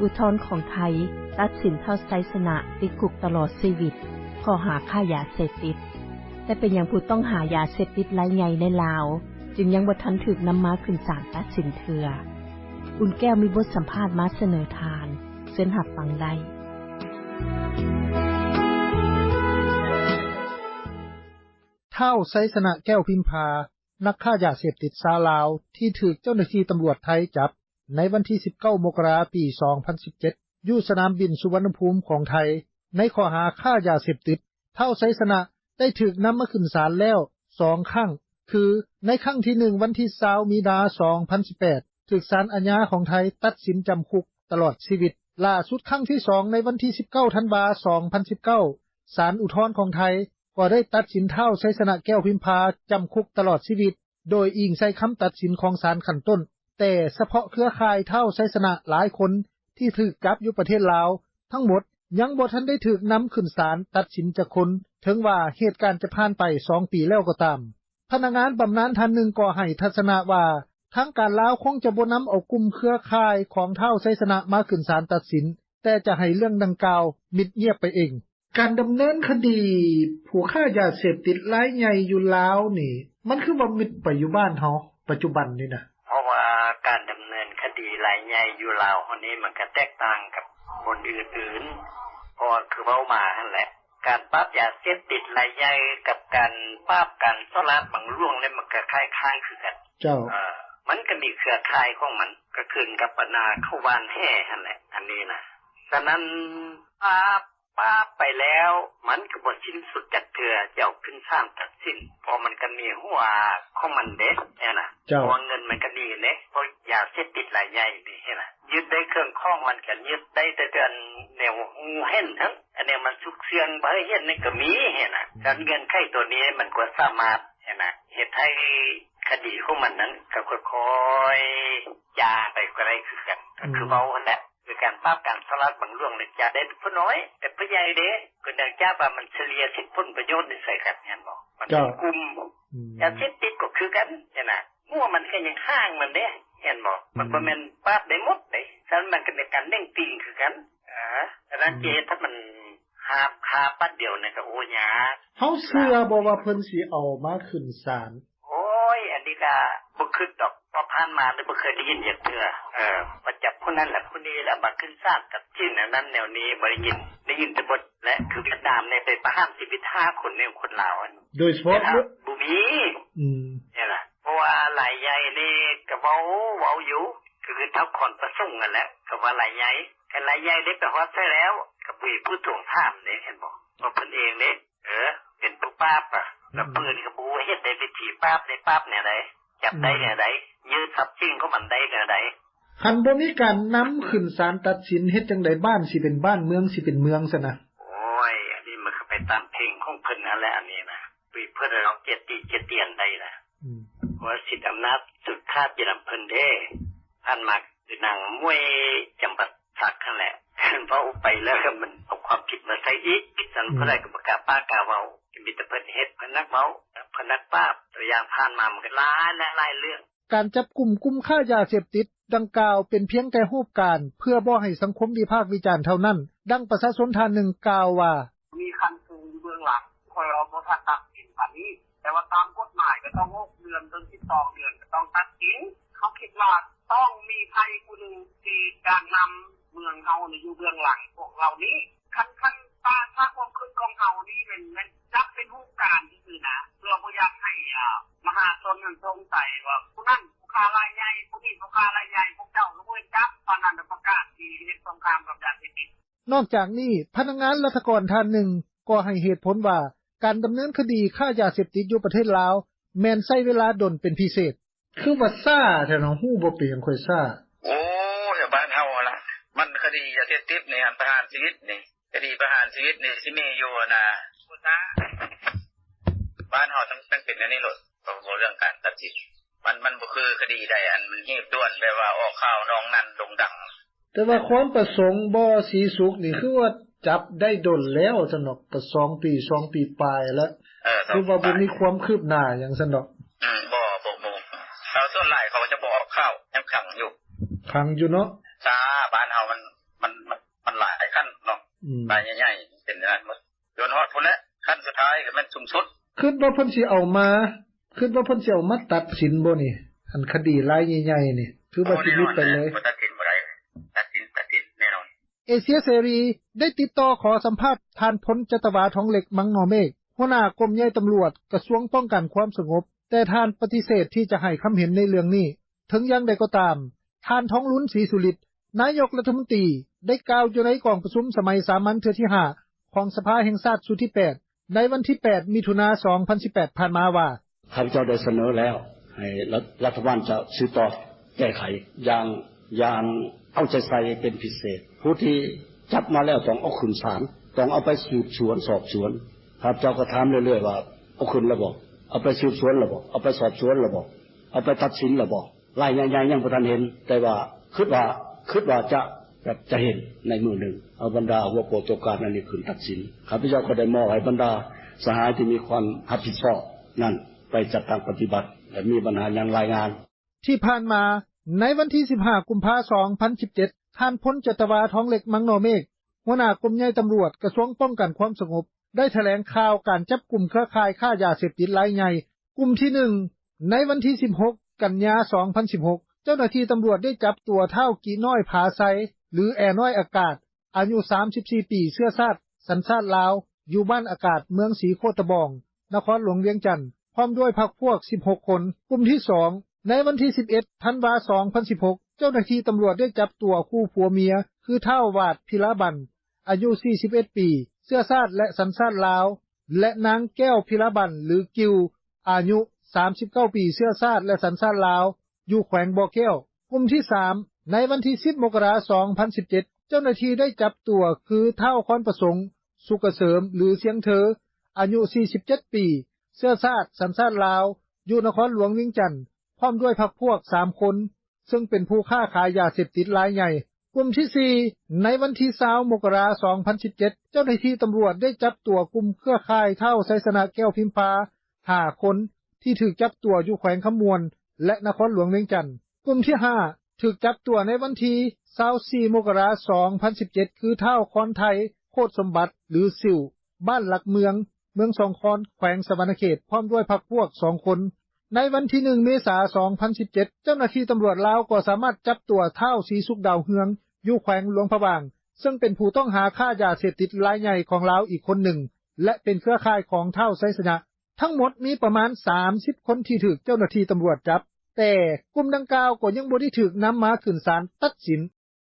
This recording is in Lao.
ອຸທອນຂອງໄທ ຕັດສິນທ້າວ ໄຊຊະນະ ຕິດຄຸກຕະຫຼອດຊີວິດ ຂໍ້ຫາຄ້າຢາເສບຕິດ. ແຕ່ເປັນຫຍັງຜູ້ຕ້ອງຫາຢາເສບຕິດລາຍໃຫຍ່ໃນລາວ ຈຶ່ງຍັງບໍ່ທັນຖືກນຳມາຂຶ້ນສານຕັດສິນເທື່ອ? ອຸ່ນແກ້ວມີບົດສຳພາດມາສະເໜີທ່ານ, ເຊີນຮັບຟັງໄດ້. ທ້າວ ໄຊຊະນະ ແກ້ວພິມພາ ນັກຄ້າຢາເສບຕິດຊາວລາວ ທີ່ຖືກເຈົ້າໜ້າທີ່ຕຳຫຼວດໄທຈັບໃນວັນທີສິບເກົ້າ ມົກກະລາ ປີສອງພັນສິບເຈັດ ຢູ່ສະໜາມບິນສຸວັນນະພູມຂອງໄທ ໃນຂໍ້ຫາຄ້າຢາເສບຕິດ. ທ້າວ ໄຊຊະນະ ໄດ້ຖືກນຳມາຂຶ້ນສານແລ້ວສອງຄັ້ງ ຄື ໃນຄັ້ງທີໜຶ່ງ ວັນທີຊາວ ມີນາ ສອງພັນສິບແປດ ຖືກສານອາຍາຂອງໄທຕັດສິນຈຳຄຸກຕະຫຼອດຊີວິດ. ຫຼ້າສຸດຄັ້ງທີສອງ ໃນວັນທີສິບເກົ້າ ທັນວາ ສອງພັນສິບເກົ້າ ສານອຸທອນຂອງໄທ ກໍໄດ້ຕັດສິນທ້າວ ໄຊຊະນະ ແກ້ວພິມພາ ຈຳຄຸກຕະຫຼອດຊີວິດ ໂດຍອີງໃສ່ຄຳຕັດສິນຂອງສານຂັ້ນຕົ້ນ, ແຕ່ສະເພາະເຄືອຂ່າຍທ້າວ ໄຊຊະນະ ຫຼາຍຄົນທີ່ຖືກຈັບຢູ່ປະເທດລາວ ທັງໝົດຍັງບໍ່ທັນໄດ້ຖືກນຳຂຶ້ນສານຕັດສິນຈັກຄົນ, ເຖິງວ່າເຫດການຈະຜ່ານໄປສອງປີແລ້ວກໍຕາມ. ພະນັກງານບຳນານທ່ານໜຶ່ງກໍໃຫ້ທັດສະນະວ່າ ທາງການລາວຄົງຈະບໍ່ນຳເອົາກຸ່ມເຄືອຂ່າຍຂອງທ້າວ ໄຊຊະນະ ມາຂຶ້ນສານຕັດສິນ, ແຕ່ຈະໃຫ້ເລື່ອງດັ່ງກ່າວມິດງຽບໄປເອງ. ການດຳເນີນຄະດີຜູ້ຄ້າຢາເສບຕິດລາຍໃຫຍ່ຢູ່ລາວນີ້ ມັນຄືວ່າມິດໄປຢູ່ບ້ານເຮົາປັດຈຸບັນນີ້ນະ? ເພາະວ່າການດຳເນີນຄະດີລາຍໃຫຍ່ຢູ່ລາວເຮົານີ້ ມັນກະແຕກຕ່າງກັບບ່ອນອື່ນໆ ເພາະວ່າຄືເວົ້າມາຫັ້ນແຫຼະ ການປາບຢາເສບຕິດລາຍໃຫຍ່ກັບການປາບການສໍ້ລາດບັງຫຼວງນີ້ ມັນກະຄ້າຍໆຄືກັນ. ເຈົ້າ. ເອີ ມັນກະມີເຄືອຂ່າຍຂອງມັນ ກະຂຶ້ນກັບບັນດາເຂົາຫວ່ານແຫຫັ້ນແຫຼະ ອັນນີ້ນະ. ສະນັ້ນ ປາບ ປາບໄປແລ້ວ ມັນກະບໍ່ສິ້ນສຸດຈັກເທື່ອ ຈະເອົາຂຶ້ນສານຕັດສິນ ເພາະມັນກະມີຫົວຂອງມັນເດ້ ຫັ້ນນະ. ເຈົ້າ. ເພາະວ່າເງິນມັນກະໜີເດ້ ເພາະຢາເສບຕິດລາຍໃຫຍ່ນີ້ ຫັ້ນນະ ຍຶດໄດ້ເຄື່ອງຂອງ ມັນກະຍຶດໄດ້ແຕ່ອັນແນວຮູ້ເຫັນເຖິງ ອັນແນວມັນສຸກເຊື່ອງ ບໍ່ໃຫ້ເຫັນນີ້ກະມີ ຫັ້ນນະ. ອືມ. ສະນັ້ນເງື່ອນໄຂໂຕນີ້ມັນກະສາມາດ ຫັ້ນນະ ເຮັດໃຫ້ຄະດີຂອງມັນນັ້ນກະຄ່ອຍໆຈາງໄປກະໄດ້ຄືກັນ ອືມ. ກະຄືເວົ້າຫັ້ນແຫຼະ ຄືການປາບການສໍ້ລາດບັງຫຼວງນີ້ ຈະໄດ້ຜູ້ນ້ອຍ ແຕ່ຜູ້ໃຫຍ່ເດ້ ກະເນື່ອງຈາກວ່າມັນສະເລ່ຍສິດຜົນປະໂຫຍດນີ້ໃສ່ກັນ ແມ່ນບໍ່? ມັນເປັນ ເຈົ້າ ກຸ່ມ. ອືມ. ຢາເສບຕິດກະຄືກັນ ຫັ້ນນະ ຫົວມັນກະຍັງຫາງມັນເດ້ ແມ່ນບໍ່? ອືມ. ມັນບໍ່ແມ່ນປາບໄດ້ໝົດເດ້ ສະນັ້ນມັນກະເປັນການເໜັງຕີງຄືກັນ. ເອີ ສະນັ້ນ ອືມ ຈະເຮັດໃຫ້ມັນຫາບຄາບາດດຽວນີ້ກະ ໂອ້ ຍາກ. ເຮົາເຊື່ອບໍ່ວ່າເພິ່ນຊິເອົາມາຂຶ້ນສານ? ໂອ້ຍ ອັນນີ້ກະບໍ່ຄິດດອກ ເພາະຜ່ານມານີ້ບໍ່ເຄີຍໄດ້ຍິນຈັກເທື່ອ. ເອີ ມາຈັບຜູ້ນັ້ນລະຜູ້ນີ້ລະ ມາຂຶ້ນສານຕັດສິນອັນນັ້ນແນວນີ້ ບໍ່ໄດ້ຍິນ. ໄດ້ຍິນແຕ່ບົດແຫຼະ ຄືຫວຽດນາມນີ້ໄປປະຫານຊີວິດຫ້າຄົນນີ້ ຄົນລາວຫັ້ນ ໂດຍສະເພາະ ແມ່ນລະ ບໍ່ມີ. ອືມ. ແມ່ນລະ ເພາະວ່າລາຍໃຫຍ່ນີ້ກະເວົ້າ ເວົ້າຢູ່ ຄືທ້າວຄອນປະສົງຫັ້ນແຫຼະ ກະວ່າລາຍໃຫຍ່ ຄັນລາຍໃຫຍ່ໄດ້ໄປຮອດໃສແລ້ວ ກະບໍ່ມີຜູ້ທວງຖາມເດ້ ເຫັນບໍ່? ເພາະເພິ່ນເອງເດ້ ເອີ ເປັນຜູ້ປາບ ອືມ ລະເພິ່ນກະບໍ່ຮູ້ເຮັດໃດ ວິທີປາບໄດ້ ປາບແນວໃດ ຈັບໄດ້ແນວໃດ ອືມ ຍຶດຊັບສິນຂອງມັນໄດ້ແນວໃດ. ຄັນບໍ່ມີການນຳຂຶ້ນສານຕັດສິນ ເຮັດຈັ່ງໃດບ້ານຊິເປັນບ້ານ ເມືອງຊິເປັນເມືອງຊັ້ນນະ? ໂອ້ຍ ອັນນີ້ມັນກະໄປຕາມເພງຂອງເພິ່ນຫັ້ນແຫຼະ ອັນນີ້ນະ ເພິ່ນເອົາເຈຍຕີເຈຍຕຽນໄດ້ນະ. ອືມ. ເພາະວ່າສິດອຳນາດສຸດຂາດຢູ່ນຳເພິ່ນເດ້. ຜ່ານມາຄືນາງໝວຍ ຈຳປາສັກຫັ້ນແຫຼະ ເວົ້າໄປແລ້ວມັນເອົາຄວາມຜິດມາໃສ່ອີກ. ສະນັ້ນ ອືມ ຜູ້ໃດກະບໍ່ກ້າປາກກ້າເວົ້າ ມີແຕ່ເພິ່ນເຮັດ ເພິ່ນນັກເວົ້າ ເພິ່ນນັກປາບ. ຕົວຢ່າງຜ່ານມາມັນກະຫຼາຍແລະຫຼາຍເລື່ອງ. ການຈັບກຸມກຸ່ມຄ້າຢາເສບຕິດດັ່ງກ່າວ ເປັນພຽງແຕ່ຮູບການ ເພື່ອບໍ່ໃຫ້ສັງຄົມວິພາກວິຈານເທົ່ານັ້ນ. ດັ່ງປະຊາຊົນທ່ານໜຶ່ງກ່າວວ່າ ມີຂັ້ນສູງຢູ່ເບື້ອງຫຼັງ ຂ້ອຍວ່າບໍ່ທັນຕັດສິນປານນີ້ ແຕ່ວ່າຕາມກົດໝາຍກະຕ້ອງຫົກເດືອນ ເຖິງສິບສອງເດືອນກະຕ້ອງຕັດສິນ. ເຮົາຄິດວ່າຕ້ອງມີໃຜຜູ້ໜຶ່ງທີ່ການນຳເມືອງເຮົານີ້ຢູ່ເບື້ອງຫຼັງພວກເຫຼົ່ານີ້. ຄັນ ຄັນຕາມຄວາມຄິດຂອງເຮົານີ້ແມ່ນ ແມ່ນຈັບເປັນຮູບການຊື່ໆນະ ເພື່ອບໍ່ຢາກໃຫ້ ອາ ມະຫາຊົນນັ້ນສົງໄສວ່າຜູ້ນັ້ນຜູ້ຄ້າລາຍໃຫຍ່ ຜູ້ນີ້ຜູ້ຄ້າລາຍໃຫຍ່ ພວກເຈົ້າຄືບໍ່ຈັບ ປານນັ້ນປະກາດຊິເຮັດສົງຄາມກັບຢາເສບຕິດ. ນອກຈາກນີ້ ພະນັກງານລັດຖະກອນທ່ານໜຶ່ງກໍໃຫ້ເຫດຜົນວ່າ ການດຳເນີນຄະດີຄ້າຢາເສບຕິດຢູ່ປະເທດລາວ ແມ່ນໃຊ້ເວລາດົນເປັນພິເສດ. ຄືວ່າຊ້າແທ້ເນາະ ຮູ້ບໍ່ເປັນຫຍັງຄ່ອຍຊ້າ? ໂອ້ຍ ບ້ານເຮົາຫັ້ນລະ ມັນຄະດີຢາເສບຕິດນີ້ ອັນປະຫານຊີວິດນີ້ ຄະດີປະຫານຊີວິດນີ້ຊິມີຢູ່ຫັ້ນນະ ບໍ່ຊ້າ. ບ້ານເຮົາຕ້ອງ ຕ້ອງເປັນແນວນີ້ໂລດ ເວົ້າເລື່ອງການຕັດສິນ ມັນ ມັນບໍ່ຄືຄະດີໃດ ອັນມັນຮີບດ່ວນ ແບບວ່າອອກຂ່າວໜອງນັ້ນໂດ່ງດັງ. ແຕ່ວ່າຄວາມປະສົງບໍ່ສີສຸກນີ້ ຄືວ່າຈັບໄດ້ດົນແລ້ວຊັ້ນດອກ ກະສອງປີ ສອງປີປາຍແລ້ວ ເອີ ຄືວ່າບໍ່ມີຄວາມຄືບໜ້າຫຍັງຊັ້ນດອກ. ອືມ ບໍ່ ບໍ່ ບໍ່ ເຂົາສ່ວນຫຼາຍເຂົາຈະບໍ່ອອກຂ່າວ ຍັງຂັງຢູ່ ຂັງຢູ່ເນາະ. ຊ້າ ບ້ານເຮົາມັນ ລາຍໃຫຍ່ໆ ເປັນແນວນັ້ນໝົດ ຈົນຮອດພຸ້ນແຫຼະ ຂັ້ນສຸດທ້າຍກໍແມ່ນສູງສຸດ. ຄິດວ່າເພິ່ນຊິເອົາມາ ຄິດວ່າເພິ່ນຊິເອົາມາຕັດສິນບໍ່ນີ້ ອັນຄະດີລາຍໃຫຍ່ໆນີ້ ຄືວ່າຊິຢຸດໄປເລີຍ? ບໍ່ຕັດສິນບໍ່ໄດ້ ຕັດສິນ ຕັດສິນແນ່ນອນ. ເອເຊຍເສລີ ໄດ້ຕິດຕໍ່ຂໍສຳພາດ ທ່ານ ພົນຈັດຕະວາ ທອງເລັກ ມັງນໍເມກ ຫົວໜ້າກົມໃຫຍ່ຕຳຫຼວດ ກະຊວງປ້ອງກັນຄວາມສະຫງົບ, ແຕ່ທ່ານປະຕິເສດທີ່ຈະໃຫ້ຄຳເຫັນໃນເລື່ອງນີ້. ເຖິງຢ່າງໃດກໍຕາມ, ທ່ານ ທອງລຸນ ສີສຸລິດ ນາຍົກລັດຖະມົນຕີ ໄດ້ກ່າວຢູ່ໃນກອງປະຊຸມສະໄໝສາມັນເທື່ອທີຫ້າ ຂອງສະພາແຫ່ງຊາດຊຸດທີແປດ ໃນວັນທີແປດ ມິຖຸນາ ສອງພັນສິບແປດ ຜ່ານມາວ່າ: ຂ້າພະເຈົ້າໄດ້ສະເໜີແລ້ວ ໃຫ້ລັດຖະບານຈະສືບຕໍ່ແກ້ໄຂຢ່າງ ຢ່າງເອົາໃຈໃສ່ເປັນພິເສດ. ຜູ້ທີ່ຈັບມາແລ້ວຕ້ອງເອົາຂຶ້ນສານ, ຕ້ອງເອົາໄປສືບສວນສອບສວນ. ຂ້າພະເຈົ້າກໍຖາມເລື້ອຍໆວ່າ ເອົາຂຶ້ນແລ້ວບໍ່? ເອົາໄປສືບສວນແລ້ວບໍ່? ເອົາໄປສອບສວນແລ້ວບໍ່? ເອົາໄປຕັດສິນແລ້ວບໍ່? ລາຍໃຫຍ່ໆຍັງບໍ່ທັນເຫັນ, ແຕ່ວ່າຄິດວ່າ ຄິດວ່າຈະ ຈະເຫັນໃນມື້ໜຶ່ງ. ເອົາບັນດາຫົວໂປໂຕການອັນນີ້ຂຶ້ນຕັດສິນ. ຂ້າພະເຈົ້າກໍໄດ້ມອບໃຫ້ບັນດາສະຫາຍທີ່ມີຄວາມຮັບຜິດຊອບນັ້ນໄປຈັດຕັ້ງປະຕິບັດ ແລະ ມີບັນຫາຫຍັງລາຍງານ. ທີ່ຜ່ານມາ, ໃນວັນທີສິບຫ້າ ກຸມພາ ສອງພັນສິບເຈັດ ທ່ານ ພົນຈັດຕະວາ ທອງເລັກ ມັງນໍເມກ ຫົວໜ້າກົມໃຫຍ່ຕຳຫຼວດ ກະຊວງປ້ອງກັນຄວາມສະຫງົບ ໄດ້ຖະແຫຼງຂ່າວການຈັບກຸມເຄືອຂ່າຍຄ້າຢາເສບຕິດລາຍໃຫຍ່ ກຸ່ມທີໜຶ່ງ. ໃນວັນທີສິບຫົກ ກັນຍາ ສອງພັນສິບຫົກ ເຈົ້າໜ້າທີ່ຕຳຫຼວດໄດ້ຈັບຕົວທ້າວ ກິນ້ອຍ ຜາໄຊ ຫຼື ແອນ້ອຍອາກາດ ອາຍຸສາມສິບສີ່ປີ ເຊື້ອຊາດ ສັນຊາດລາວ ຢູ່ບ້ານອາກາດ ເມືອງສີໂຄດຕະບອງ ນະຄອນຫຼວງວຽງຈັນ ພ້ອມດ້ວຍພັກພວກສິບຫົກຄົນ. ກຸ່ມທີສອງ. ໃນວັນທີສິບເອັດ ທັນວາ ສອງພັນສິບຫົກ ເຈົ້າໜ້າທີ່ຕຳຫຼວດໄດ້ຈັບຕົວຄູ່ຜົວເມຍ ຄື ທ້າວ ຫວາດ ພິລາບັນ ອາຍຸສີ່ສິບເອັດປີ ເຊື້ອຊາດ ແລະ ສັນຊາດລາວ ແລະ ນາງ ແກ້ວ ພິລາບັນ ຫຼື ກິວ ອາຍຸສາມສິບເກົ້າປີ ເຊື້ອຊາດ ແລະ ສັນຊາດລາວ ຢູ່ແຂວງບໍ່ແກ້ວ. ກຸ່ມທີສາມ. ໃນວັນທີສິບ ມົກກະລາ ສອງພັນສິບເຈັດ ເຈົ້າໜ້າທີ່ໄດ້ຈັບຕົວ ຄື ທ້າວ ຄອນປະສົງ ສຸກກະເສີມ ຫຼື ຊຽງເທີ ອາຍຸສີ່ສິບເຈັດປີ ເຊື້ອຊາດ ສັນຊາດລາວ ຢູ່ນະຄອນຫຼວງວຽງຈັນ ພ້ອມດ້ວຍພັກພວກສາມຄົນ ເຊິ່ງເປັນຜູ້ຄ້າຂາຍຢາເສບຕິດລາຍໃຫຍ່. ກຸ່ມທີສີ່. ໃນວັນທີຊາວ ມົກກະລາ ສອງພັນສິບເຈັດ ເຈົ້າໜ້າທີ່ຕຳຫຼວດໄດ້ຈັບຕົວກຸ່ມເຄືອຂ່າຍ ທ້າວ ໄຊຊະນະ ແກ້ວພິມພາ ຫ້າຄົນ ທີ່ຖືກຈັບຕົວຢູ່ແຂວງຄຳມ່ວນ ແລະ ນະຄອນຫຼວງວຽງຈັນ. ກຸ່ມທີຫ້າ. ຖືກຈັບຕົວໃນວັນທີຊາວສີ່ ມົກກະລາ ສອງພັນສິບເຈັດ ຄື ທ້າວ ຄອນໄທ ໂຄດສົມບັດ ຫຼື ສິວ ບ້ານຫຼັກເມືອງ ເມືອງສອງຄອນ ແຂວງສະຫວັນນະເຂດ ພ້ອມດ້ວຍພັກພວກສອງຄົນ. ໃນວັນທີໜຶ່ງ ເມສາ ສອງພັນສິບເຈັດ ເຈົ້າໜ້າທີ່ຕຳຫຼວດລາວກໍສາມາດຈັບຕົວ ທ້າວ ສີສຸກ ດາວເຮືອງ ຢູ່ແຂວງຫຼວງພະບາງ ເຊິ່ງເປັນຜູ້ຕ້ອງຫາຄ້າຢາເສບຕິດລາຍໃຫຍ່ຂອງລາວອີກຄົນໜຶ່ງ ແລະ ເປັນເຄືອຂ່າຍຂອງ ທ້າວ ໄຊຊະນະ. ທັງໝົດມີປະມານສາມສິບຄົນທີ່ຖືກເຈົ້າໜ້າທີ່ຕຳຫຼວດຈັບ, ແຕ່ກຸ່ມດັ່ງກ່າວກໍຍັງບໍ່ໄດ້ຖືກນຳມາຂຶ້ນສານຕັດສິນ.